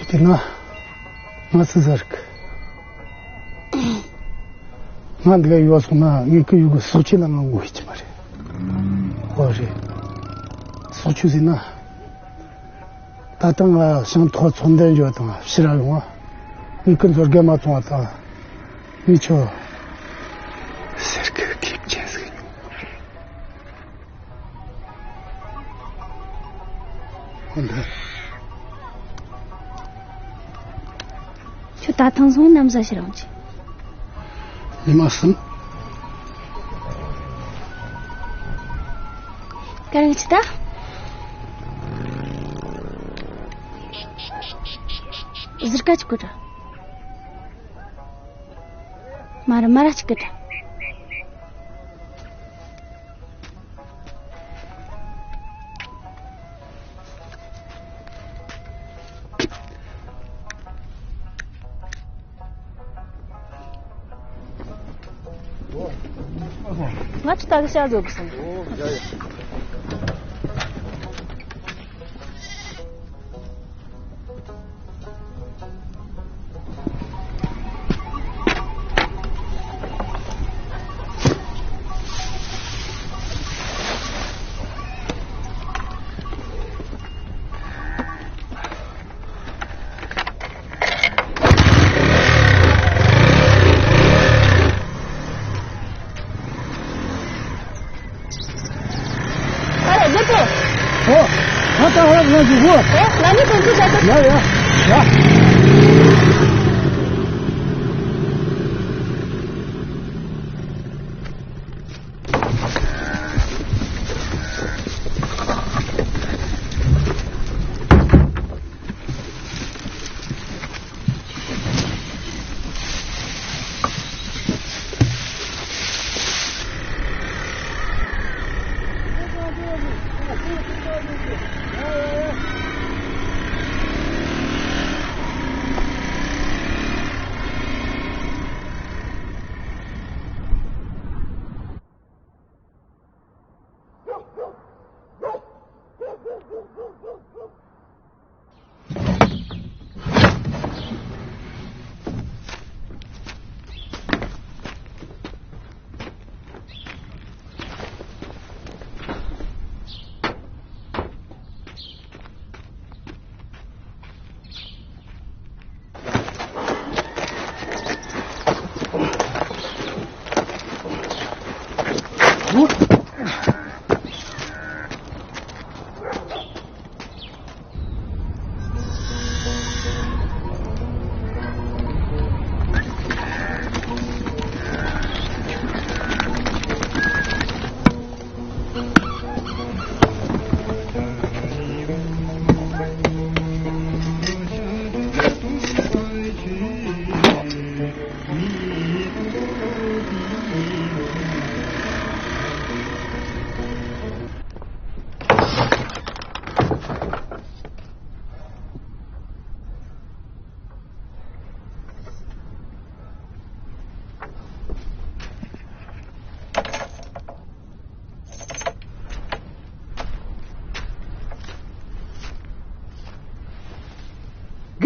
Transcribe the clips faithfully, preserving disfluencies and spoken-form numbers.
དེ་ན་ང་ཚོ་ཟེར་གི། ང་འདི་ག་ཡོད་སོང་ན་ངའི་ཁུ་ཡུ་གི་སོག་ཆེ་ལ་ང་ངོ་ཤེས་ཀྱི་མ་རེད། ཨོ་རེད། སོག་ཆུ་ཟིན་ན། ད་ལྟ་ང་ཞང་ཐོག་ཚོང་དོན་བརྗོད་དང་ཕྱི་ར་ཡོང་བ། ངའི་ཁུ་ཚོར་རྒན་མ་ཚོང་བ་དང་། ངའི་ཆོ། ཟེར་གི་ཁེབས་ཅན་ཟིག། ཁོ་འདི། ཁྱོད་ད་ཐང་སོང་ནམ་ཟ་ཤི་རང་ཅི། ཉི་མ་གསུམ། ཀ་རང་ཅི་ད། ཟིར་ཀ་ཅི་ཀོ་ད། མ་ར་མ་ར་ཅི་ཀོ་ད། ང་ཚོ་ད་གི་ཤ་བཟོ་གི་སོང་། ཨ་རེ་ལེ་པོ། ཨོ། ང་ད་ཧ་ལ་ང་འཇུག་གོ། ཨེ་ང་ནི་དོན་ཚུལ་བྱ་ཐུབ། ཡ་ཡ་ཡ།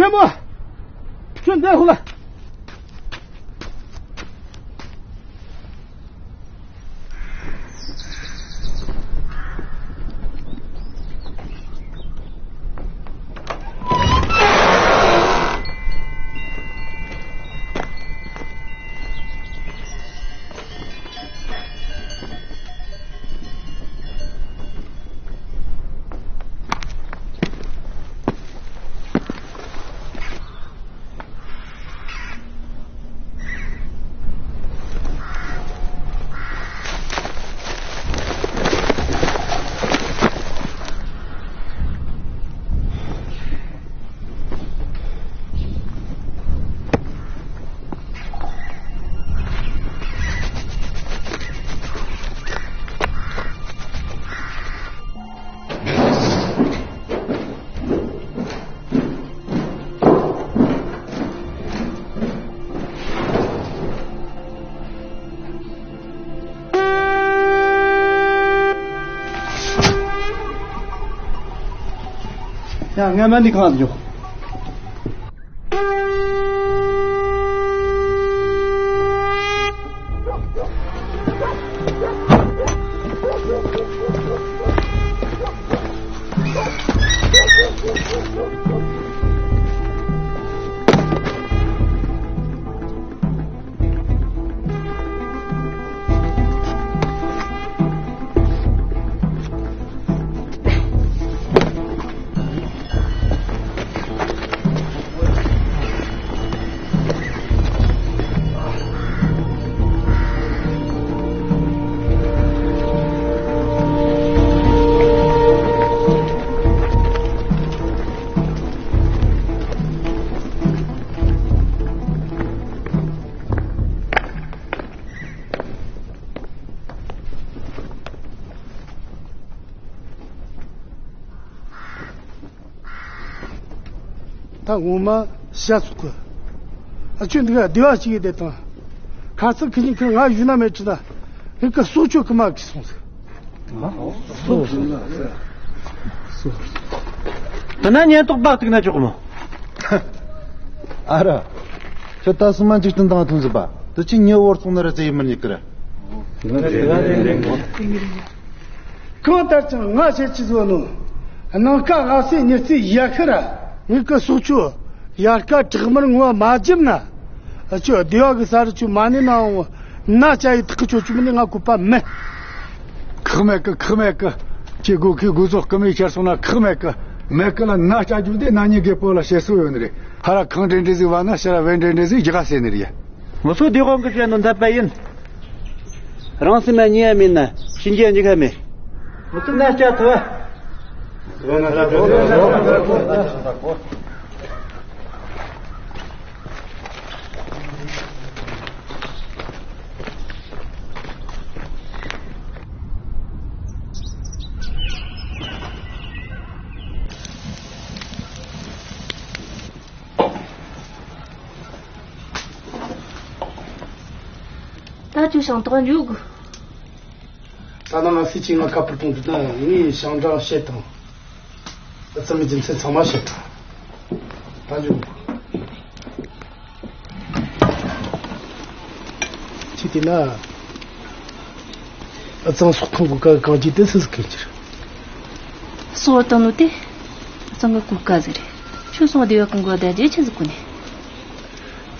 རྒན་པོ། ཁྱོད་འདིར་ཤོག་ལ། ཡ། ངས་མ་འདི་གང་འཇོག་ད་ངོ་མ་བཤད་སོག་གི། ཨ་ཁྱོད་འདི་ག་སྡེ་བ་གཅིག་ཡོད་དེ་དང་། ཁ་ཚིག་ཁི་ཉིན་ཁི་ང་ཡུལ་ན་མེད་ཁྲི་ད། ཧི་ཀི་སོག་ཆོ་ཁི་མ་གི་སོང་ཟིག། དེ་ན་ཉེན་རྟོག་པ་བཏུག་ན་ཆོག་གི་མོ། ཨ་ར། ཁྱོད་ད་སུ་མ་འཇིག་རྟེན་དང་མཐུན་ཟིག་པ། དུ་ཅི་ཉེ་བོར་སོང་ན་ར་ཙེ་ཡི་མི་ཉིག་གི་ར། གང་ལྟར་ཀྱང་ང་བྱེད་ཀྱི་བཟོ་ནོ། ནང་ཀ་ང་སེ་ཉི་ཚེ་ཡ་ཤི་ར། ངེད་ཀི་སོག་ཆོ་ཡར་ཀ་བྲག་དམར་ངོ་མ་བརྒྱབ་ན། ཨ་ཆོ་སྡེ་བ་གི་ས་རུ་ཆུ་མ་ནི་ནའང་ན་ཅ་ཡི་ཐག་གི་ཆོ་ཆུ་མི་ནི་ང་གོ་པ་མེད། ཁག་མེད་ཀི། ཁག་མེད་ཀི། ཁྱེད་གོ་ཁི་གོ་ཟོག་ཀི་མི་ཁྱེར་སོང་ན་ཁག་མེད་ཀི། མེད་ཀི་ལ་ན་ཅ་རྒྱུ་དེ་ན་ཉི་གེ་པོ་ལ་བཤད་སྲོལ་ཡོད་ནི་རེད། ཧ་ར་ཁང་འདྲེ་འདྲེ་ཟིག་བ་ན་ཤ་ར་བན་འདྲེ་འདྲེ་ཟིག་རྒྱ་ག་སེ་ནི་རེད། ང་ཚོ་སྡེ་དཔོན་གྱིས་བཤད་ནོ་འདོད་པ་ཡིན། རང་སེམས་ལ་ཉེས་ཡ་མེད་ན་གཤིན་རྗེ་འཇིགས་ཁ་མེད། ང་ཚོ་ན་སྐྱ་ཐུབ། ད་ཁྱོད་ཤིང་ཏོག་འཇུག་ད་ནང་ང་སི་ཆི་ང་ཁ་པར་གཏོང་དུས་ད་ངས་ཞིང་འབྲངས་བཤད་དང་། ཨ་ཙི་མི་རྒྱུ་མཚན་ཚང་མ་བཤད་དང་། ད་འཇུག་ཁྱི་དེ་ན། ཨ་ཙང་སོག་ཁང་གི་ཀ་གང་ཅི་དེ་སུ་ཟིག་གི་ཅི་རེད། སོ་བ་དང་ནུ་དེ། ཨ་ཙང་གི་ཀུ་ཀ་ཟིག་རེད། ཁྱོད་སོང་སྡེ་བ་ཀུན་གོ་ད་རྗེས་ཆེ་ཟིག་གོ་ནས།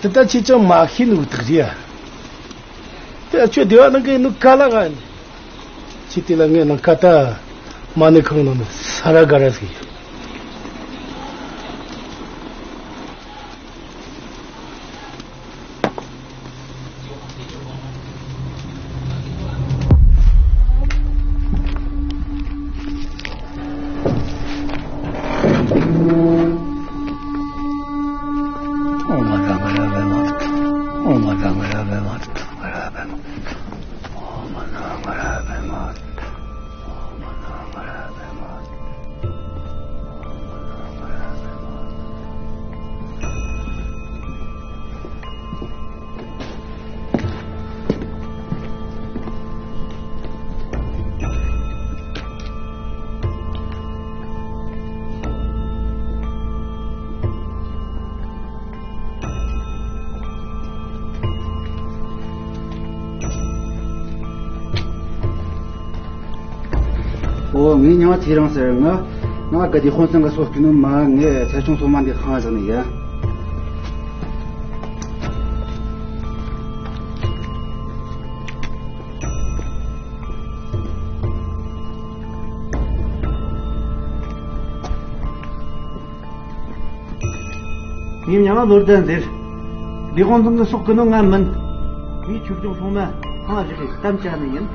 དེ་ད་ཁྱི་ཅང་མ་ཤེས་ནུ་དག་རེད་ཡ། དེ་ཁྱོད་སྡེ་བ་ནང་གི་ནུ་ཀ་ལ་ག་ནི། ཁྱི་དེ་ལ་ངས་ནང་ཀ་ད་མ་ནི་ཁང་ནང་ནི་ས་ར་ག་ར་ཟིག་ཡོད། ཨོ། ངའི་མྱིང་ང་ཚེ་རིང་ཟེར། ང་ང་ག་དེ་དཔོན་ཚང་གི་སོ་སྐྱིན་ནོ་མ། ངས་ཚེ་ཆུང་སོ་མ་འདི་ཁང་བཞག་ནས་ཡ། ངའི་མྱིང་ང་བློ་ལྡན་ཟེར། སྡེ་དཔོན་ཚང་གི་སོ་སྐྱིན་ནོ་ང་མིན། ངའི་ཆོས་སྐྱོང་སྲུང་མ་ཁང་བཞག་གི་གཏམ་བྱ་ནི་ཡིན།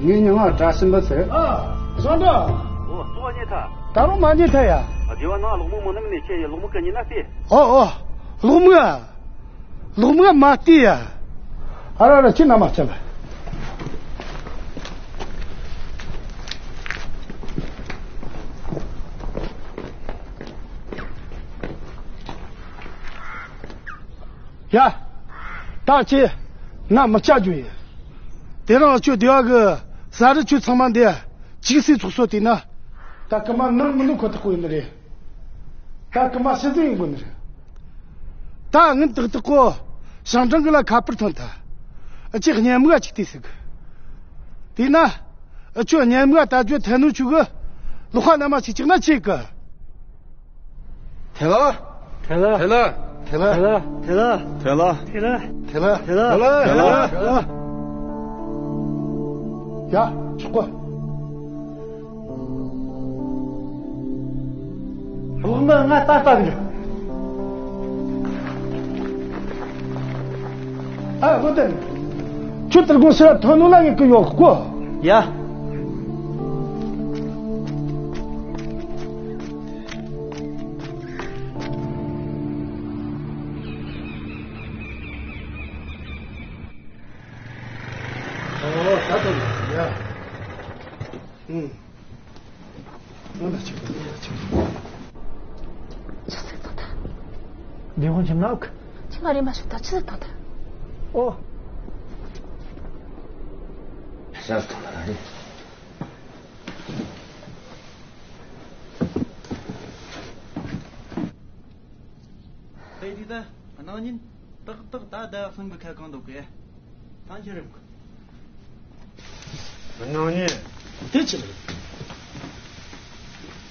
ངའི་མྱིང་ང་བཀྲ་ཤིས་འབུལ་ཟེར། ཨ། བཟང་འདྲ། ཨོ། གཙོ་བོ་རྙེད་ཐལ། ད་རུང་མ་རྙེད་ཐལ་ཡ། ཨ། སྡེ་བ་ནང་གློག་མོ་མོ་ནམ་ནས་ཁྱེད་ཡ་གློག་མོ་ག་ཉིན་ན་སྟེ། ཨོ་ཨོ། གློག་མོ་ཨ། གློག་མོ་མ་སྟེ་ཡ། ཨ་ར་ར་ཁྱི་ན་མ་ཆ་ལ། ཡ། ད་ཁྱེད་ན་མི་ཆ་རྒྱུ་ཡིན། དེ་རིང་ཁྱོད་སྡེ་བ་གི་ས་རི་ཁྱོད་ཚང་མ་འདི་ཅིག་སེ་ཚོགས་སོ་དེ་ན། ད་ཀི་མ་ནང་མི་འདུག་ཁོ་ཐག་པོ་ཡིན་ནི་རེད། ད་ཀི་མ་ཤི་ཟིན་ཡིན་དགོས་ནི་རེད། ད་ངན་ཏག་ཏག་གོ་ཞང་ཀྲང་གི་ལ་ཁ་པར་ཐོན་ཐལ། ཨ་ཅེ་གཉེན་མོ་ཅིག་དེ་ཟིག་དེ་ན། ཨ་ཁྱོད་གཉེན་མོ་ད་ཇོ་ཐལ་ནོ་ཆུ་གི་ལོ་ཁ་ན་མ་ཅིག་ཅིག་ན་ཆེ་གི། ཐལ་ལ། ཐལ་ལ། ཐལ་ལ། ཐལ་ལ། ཡ། ཆོག་གོ། གློག་མོ་ང་ལྟ་ལྟ་གི། ཨ། བློ་ལྡན། ཁྱོད་ཏུར་ཀོང་ཕྱིར་ཐོན་ནོ་ལ་ངས་གི་ཡོད་གོ། ཡ། ད་ལྟ་ཡ། ཨུམ། ང་ལ་ཅིག་ཏུ་ཡ་ཅིག་ཆི་ཟིག་ཐོག་ཐལ། ལས་ཁུངས་ཁྱིམ་ནག་ཁྱིམ་ནག་རེད་མ་ཤོད་ད་ཆི་ཟིག་ཐོག་ཐལ། ཨོ། ཤ་ཐོག་ཐལ་རེད། དེ་དུས་ད་གནངས་ཉིན་ཏག་ཏག་ད་ཟླ་བ་གསུམ་གི་ཁ་གང་འདུག་གི། ད་འཁྱེར་ཡོང་གི། གནངས་ཉིན། དེ་ཅི་རེད།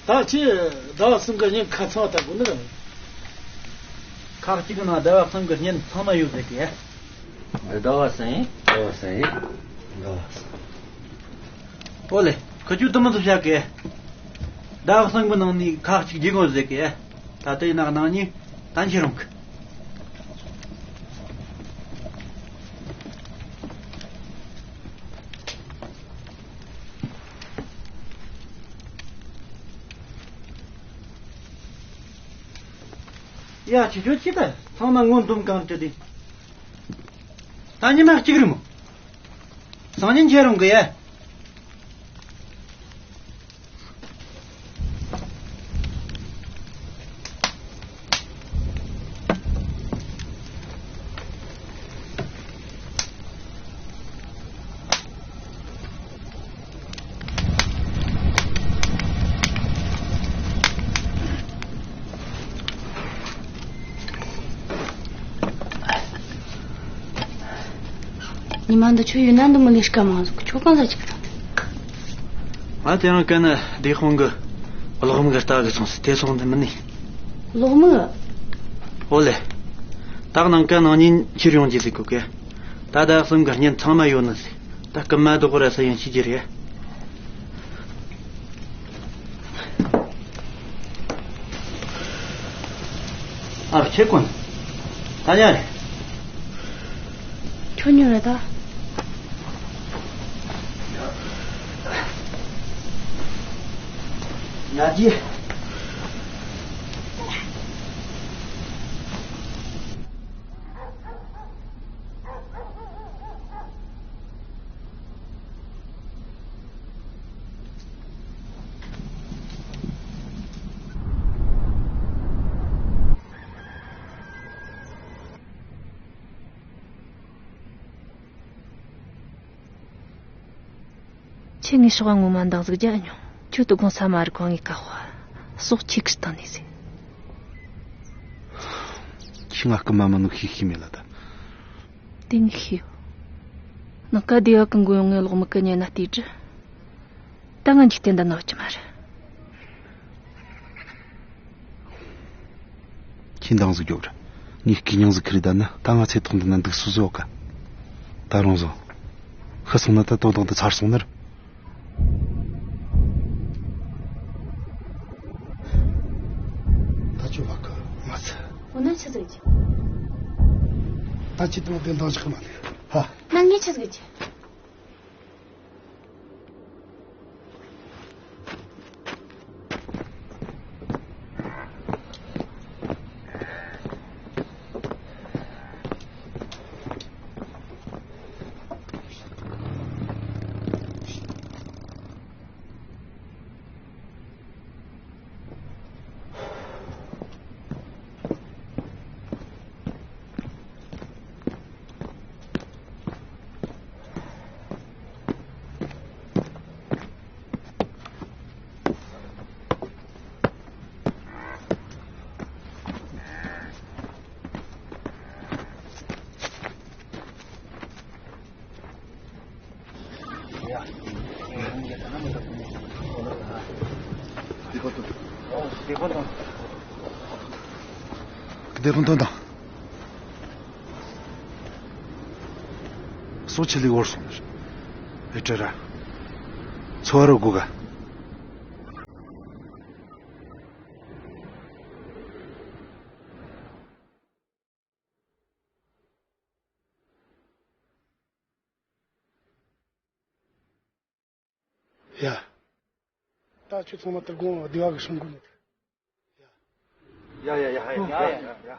ད་ཅི་ཟླ་བ་གསུམ་གི་ཉིན་ཁ་ཚང་བ་ལྟ་དགོས་ནི་རེད། ཁག་གཅིག་ནང་ཟླ་བ་གསུམ་གི་ཉིན་ཚང་མ་ཡོད་ཟེར་གི། ཟླ་བ་གསུམ་ཡིན། ཟླ་བ་གསུམ་ཡིན། ཟླ་བ་གསུམ། ཨོ་ལེ། ཁི་ཆོས་དུ་མི་ཚོ་བཤད་གི། ཟླ་བ་གསུམ་གི་ནང་ནས་ཁག་གཅིག་བརྗེ་དགོས་ཟེར་གི། ད་ལྟ་ཡིན་ན་གནངས་ཉིན་ད་འཁྱེར་ཡོང་གི། ཡ་ཁྱེད་ཆོ་ཅི་ད་ཚང་མ་ངོ་འདུམ་གང་བྲི་དེ། ད་ཉི་མ་གཅིག་རེད་མོ། སང་ཉིན་འཁྱེར་ཡོང་གི་ཡ། ཉི་མ་འདི་ཆོ་ཡུལ་ན་འདི་མོ་ལས་ཀ་མང་ཟིག་ཁྱོད་གང་ཟག་ཅིག་རེད། ང་དེ་རིང་ཀ་ན་སྡེ་དཔོན་གི་གློག་མིག་གི་ལྟ་གི་སོང་ཟིག་དེ་སོང་འདི་མིན་ནི། གློག་མིག་ཨོ་ལེ། ད་གནངས་ཀ་གནངས་ཉིན་འཁྱེར་ཡོང་རྒྱུ་ཟིག་གོ་གི། ད་ཟླ་གསུམ་གི་བརྙན་ཚང་མ་ཡོད་ནི་ཟིག་ད་སྐུ་མ་རྡོག་ར་ས་ཡིན་ཤི་རྒྱུ་རེད། ཨ་ཁྱེད་ཀུན། ད་ཡ་རེད། ཁྱོད་ཉོ་རེད་ད། ཡ་ཇི། ཁྱེད་ངའི་ཕྱོགས་ངོ་མ་འདང་ཟིག་རྒྱག་མྱོང་། ཁྱོད་དུ་དགོང་ས་མ་རི་ཁོང་ངའི་ཀ་ཧོ་སོག་ཁྱེད་ཀྱི་སྟེང་ནས་ཟིག་ཁྱི་ང་སྐུ་མ་མ་ནུ་ཤི་ཤི་མེད་ལ་ད། དེ་ངས་ཤེས་ཡོད། ནངས་ཀ་སྡེ་བ་གི་མགོ་ཡོང་ངས་གློག་མིག་གི་ཉན་ན་བལྟས་དྲི། ད་ང་འཇིག་རྟེན་འདི་ནོར་གྱི་མ་རེད། ཁྱེད་འདང་ཟིག་རྒྱོབ་ར། ངས་སྐྱིད་མྱང་ཟིག་ཁི་རེ་ད་ན་ད་ང་ཚེ་ཐོག་འདི་ན་འདུག་སུ་བཟོ་ག་ད་རུང་བཟོ། ཤི་སོང་ན་ད་དོན་དག་འདི་ཚར་སོང་ནི་རེད། ད་ཁྱོད་བ་གི་མ་ཚད། འོ་ན་ཆི་ཟིག་གྱིས། ད་ཁྱེད་དང་བདེན་དང་ཆགས་མ་ལུས་ཧ། ན་ངས་ཆི་ཟིག་གྱིས། སྡེ་དཔོན་དོན་དང་། སོག་ཆི་ལི་བོར་སོང་ནི་རེད། ཨེ་ཏྲ་ར། ཚོ་བ་རོ་གུ་ག་ཡ། ད་ཁྱོད་ཚང་མ་དུར་དགོང་སྡེ་བ་གི་སྲུང་སྐུ་ནི། ཡ་ཡ་ཡ་ཡ་ཡ་ཡ་ཡ།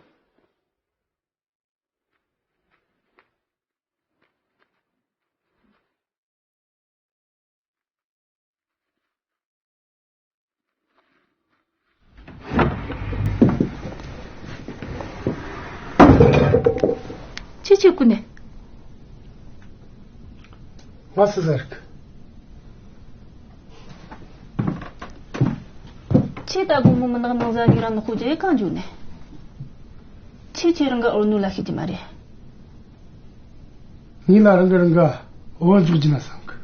ཁྱེད་ཀུན་ནས། ང་སུ་ཟེར་གི། ཁྱེད་ད་དགོང་མོ་མི་ནག་ནང་ཟ་གི་ར་ནག་པོ་ཅེ་གང་འཇུག་ནས། ཁྱེད་ཁྱེད་རང་གི་ཨོ་ནུ་ལ་ཤེས་ཀྱི་མ་རེད། ངས་ལ་རང་གི་རང་ག་འོ་འཇུག་གྱི་ན་བསམ་གི།